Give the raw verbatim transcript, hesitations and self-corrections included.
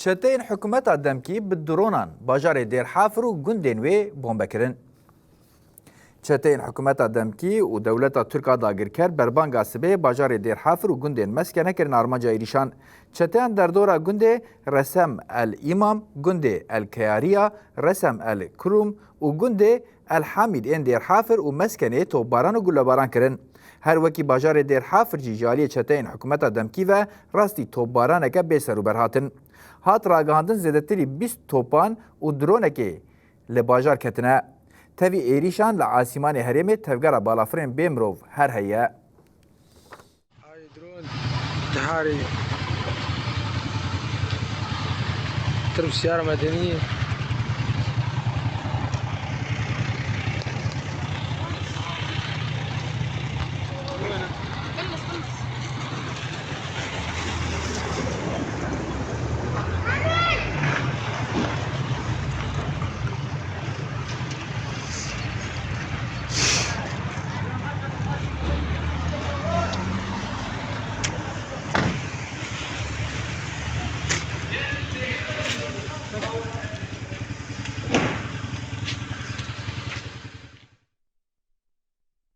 Çeteyên hikûmeta Demkî bi dronan bajarê Dêrhafir û gundên wê bombe kirin. Çeteyên hikûmeta Demkî û dewleta Tirk a dagirker berbanga sibê bajarê Dêrhafir û gundên Meskene kirin armanca êrîşan. Çeteyan derdora gundê Resem El Îmam, gundê El Keyariya, Resem El Kurum û gundê El Hamîd ên Dêrhafir û Meskenê topbaran û gulebaran kirin. Her wekî bajarê Dêrhafir jî ji aliyê çeteyên hikûmeta Demkî ve rastî topbaraneke bê serûber hatin. Hat ragihandin zêdetirî bîst topan û dronekê li bajar ketine. Tevî êrîşan li asîmanê herêmê tevgera balafirên bê mirov her heye. Ay drone, diharî, tirm siyara medenî.